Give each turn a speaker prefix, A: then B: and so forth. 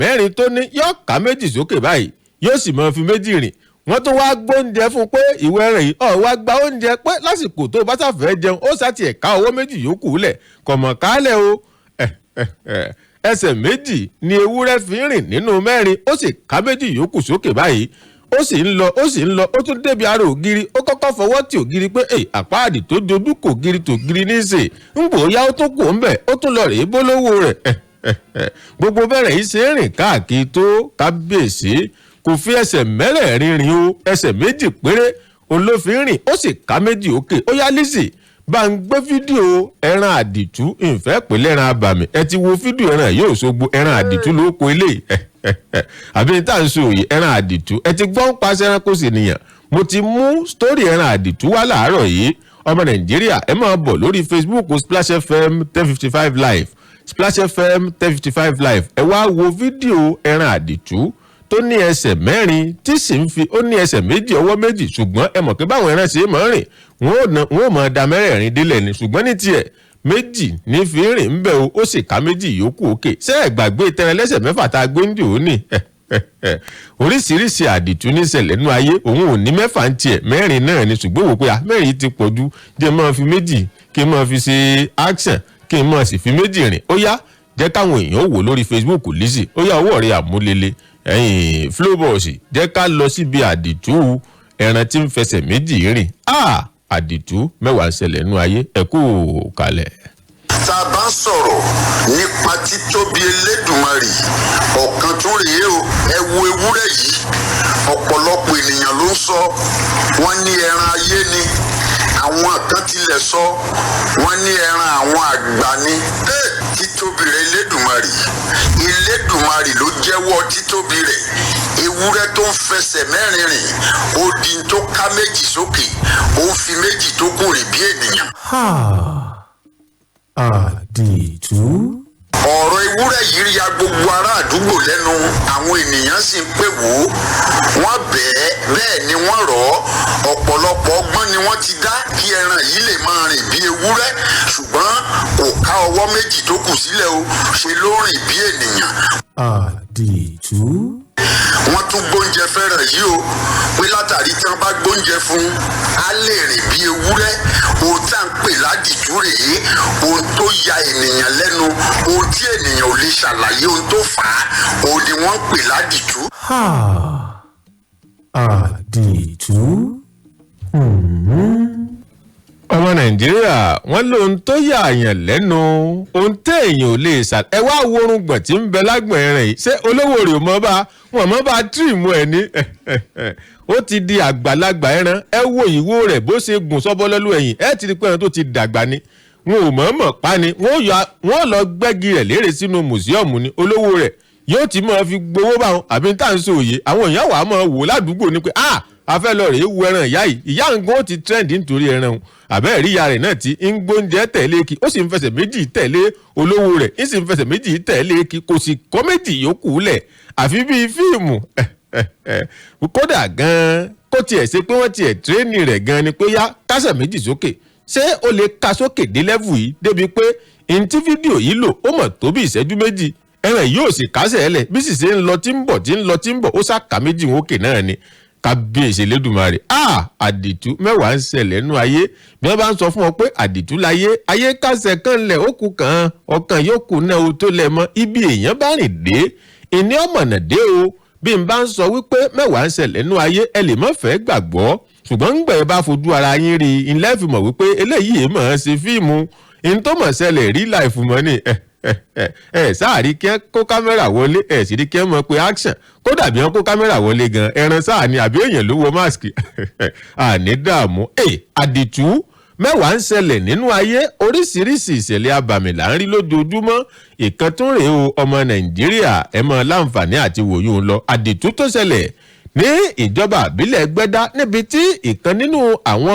A: Mẹ́rin tó ní yóò ká méjì sókè báyìí, yóò sì máa fi méjì rìn. Wọ́n tún wáá gbóúnjẹ fún un pé ìwé ẹran yìí ọ̀ wá gba oúnjẹ pé lásìkò tó bá ṣàfẹ́ jẹun, ó ṣàtì ẹ̀ka owó méjì yòókù lẹ̀ kọ̀mọ̀ kálẹ̀ o. Ẹsẹ̀ méjì ni ewúrẹ́ fi ń rìn nínú mẹ́rin, ó sì ká méjì yòókù sókè báyìí, ó sì ń lọ, ó sì ń lọ. Ó tún débi ara ògiri, ó kọ́kọ́ fọwọ́ tí ògiri pé ẹ àpáàdì tó dojú kò giri tó giri ní í sè ń bòóyá. Ó tún kò ń bẹ̀, ó tún lọ rèé bólówó rẹ̀. Gbogbo bẹ̀rẹ̀ yìí ṣe ń rìn káàkiri tó, kábíyèsí, kò fi ẹsẹ̀ mẹ́rẹ̀ẹ̀rin rìn o. Ẹsẹ̀ méjì péré òun ló fi ń rìn, ó sì ká méjì òkè. Ó yá, Lizzy, bá ń gbé fídíò ẹran àdìtú. Ìfẹ́ pẹ̀lẹ́ ẹran abàmì, ẹ ti wo fídíò ẹran yóò ṣogbo. Ẹran àdìtú ló kó ilé àbí tá à ń sọ òye ẹran àdìtú. Ẹ ti gbọ́n paṣẹ ẹranko sì nìyàn. Mo ti mú sítórì ẹran àdìtú wá láàárọ̀ yìí. Ọmọ Nàìjíríà, ẹ máa bọ̀ lórí Facebook, Splash FM 1055 Live, Splash FM 1055 Live. Ẹ wá wo fídíò ẹran àdìtú tó ní ẹsẹ̀ mẹ́rin, tí sì ń fi ó ní ẹsẹ̀ méjì, ọwọ́ méjì. Ṣùgbọ́n ẹ mọ̀ pé báwọn ẹran ṣe máa ń rìn, wọ́n ò mọ̀ da mẹ́rẹ̀ẹ̀rin délẹ̀ ni. Ṣùgbọ́n ní tiẹ̀, méjì ní fi rìn ń bẹ̀ o, ó sì ká méjì yòókù òkè. Ṣé ẹ gbàgbé tẹran lẹ́sẹ̀ mẹ́fà tá a gbé ń dì ó ní? Oríṣiríṣi àdìtú níṣẹ̀lẹ̀ nínú ayé. Òun ò ní mẹ́fà ń tiẹ̀, mẹ́rin náà ni. Ṣùgbọ́n wò pé mẹ́rin ti pọ̀ ju, jẹ́ máa fi méjì kí n máa fi ṣe action, kí n máa sì fi méjì rìn. Ó yá, jẹ́ káwọn èèyàn wò lórí Facebook. Lizzy, ó yá, owó rẹ̀ àmúlélẹ̀ ẹ̀yìn flowbox, jẹ́ ká lọ síbi àdìtú ẹran tí ń fẹsẹ̀ méjì rìn. Àdìtú mẹ́wàá ń ṣẹlẹ̀ nínú ayé. Ẹ kú kalẹ̀.
B: Tá a bá ń sọ̀rọ̀ nípa títóbi Elédùmarè, ọ̀kan tún rèé o. Ẹ wo ewúrẹ́ yìí. Ọ̀pọ̀lọpọ̀ ènìyàn ló ń sọ, wọ́n ní ẹran ayé ni. Àwọn kan tilẹ̀ sọ, wọ́n ní ẹran àwọn àgbà ni. Títóbi rẹ̀ Elédùmarè, Elédùmarè ló jẹ́wọ́ títóbi rẹ̀. Ewúrẹ́ tó ń fẹsẹ̀ mẹ́rin rìn, ó di tó ká méjì sókè, ó ń fi méjì tó kù rìn bí ènìyàn.
A: Àdìtú.
B: Ọ̀rọ̀ ewúrẹ́ yìí ya gbogbo ará àdúgbò lẹ́nu. Àwọn ènìyàn sì ń pè wò ó, wọ́n bẹ́ẹ̀ bẹ́ẹ̀ ni wọ́n rọ̀ ọ́. Ọ̀pọ̀lọpọ̀ ọgbọ́n ni wọ́n ti dá kí ẹran yìí lè máa rìn bí ewúrẹ́, ṣùgbọ́n kò ká ọwọ́ méjì tó kù sílẹ̀ o, ṣe ló rìn bí ènìyàn.
A: Àdìtú.
B: Wọ́n tún gbóúnjẹ fẹ́ràn yìí o, pé látàrí tí wọ́n bá gbóúnjẹ fún un, á lè rìn bí ewúrẹ́. Ohun tá à ń pè ládìtú rèé, ohun tó ya ènìyàn lẹ́nu, ohun tí ènìyàn ò lè ṣàlàyé ohun tó fà á, òun ni wọ́n ń pè ládìtú.
A: Àdìtú. Ọmọ Nàìjíríà, wọ́n lóhun tó yà àyàn lẹ́nu, ohun téèyàn ò lè ṣà. Ẹ wá wo orungbọ̀n tí ń bẹ lágbọ̀n ẹran yìí. Ṣé olówó rẹ̀ ò mọ́ bá wọn mọ́ bá trim ẹ̀ ní? Ó ti di àgbàlagbà ẹran. Ẹ wo ìwo rẹ̀ bó ṣe gùn sọ́bọ́lọ́lú ẹ̀yìn. Ẹ ti rí pé ẹran tó ti dàgbà ni. Wọn ò mọ̀ọ́mọ̀ pa ni. Wọ́n lọ gbẹ́gi rẹ̀ lérè sínú museum ni. Olówó rẹ̀ yóò ti máa fi gbowó báwọn àbí tá à ń sọ òye. Àwọn èèyàn wàá máa wò ládùúgbò ni pé, ah, a fẹ́ lọ rèé wo ẹran ìyá yìí. Ìyá nǹkan ó ti trend nítorí ẹran o. Àbẹ́ ìrí ìyá rẹ̀ náà tí ń gbóúnjẹ tẹ̀lé kí, ó sì ń fẹsẹ̀ méjì tẹ̀lé olówó rẹ̀, ń sì ń fẹsẹ̀ méjì tẹ̀lé kí, kò sì kọ́ méjì yòókù lẹ̀, àfi bíi fíìmù. Kódà gan-an, kó tiẹ̀ ṣe pé wọ́n tiẹ̀ train rẹ̀ gan-an ni pé yá kásẹ̀ méjì sókè, ṣé ó lè ka sókè dé level yìí débi pé ntí fídíò yìí lò ó mọ̀ tó bí ìṣẹ́jú 2, ẹran yìí ò sì kásẹ̀ ẹlẹ̀ bí sì ṣe ń lọ tí ń bọ̀, tí ń lọ, tí ń bọ̀, ó sàkà méjì òkè náà ni. Kábíyèsí Elédùmarè! A àdìtú mẹ́wàá ń ṣẹlẹ̀ nínú ayé. Bí wọ́n bá ń sọ fún ọ pé àdìtú láyé, ayé kásẹ̀ kan lẹ̀, ó kù kàn ọkàn yóò kù náà o tó lẹ̀ mọ́. Ibi èèyàn bá rìn dé, ìní ọmọnà dé o. Bí n bá ń sọ wípé mẹ́wàá ń ṣẹlẹ̀ nínú ayé, ẹ lè má fẹ́ gbàgbọ́, ṣùgbọ́n ń gbẹ̀ bá fojú ara yín rí i ńlẹ́ fi mọ̀ wípé eléyìí mọ̀ ọ́n ṣe fíìmù n tó mọ̀ ṣẹlẹ̀ rí láìfù mọ́ ni. Ẹ sáà rí kí ẹ kó kámẹ́rà wọlé, ẹ sì rí kí ẹ mọ̀ pé action. Kódà bí wọ́n kó kámẹ́rà wọlé gan, ẹran sáà ni àbí èèyàn ló wọ mask? Àní dààmú. Ẹ àdìtú mẹ́wàá ń ṣẹlẹ̀ nínú ayé. Oríṣiríṣi ìṣẹ̀lẹ̀ abàmì là ń rí lójoojúmọ́. Ìkan tún rèé o. Ọmọ Nàìjíríà, ẹ mọ láǹfààní àti wòye ń lọ. Àdìtú tó ṣẹlẹ̀ ní ìjọba àbílẹ̀ Ẹgbẹ́dá níbi tí ìkan nínú àwọn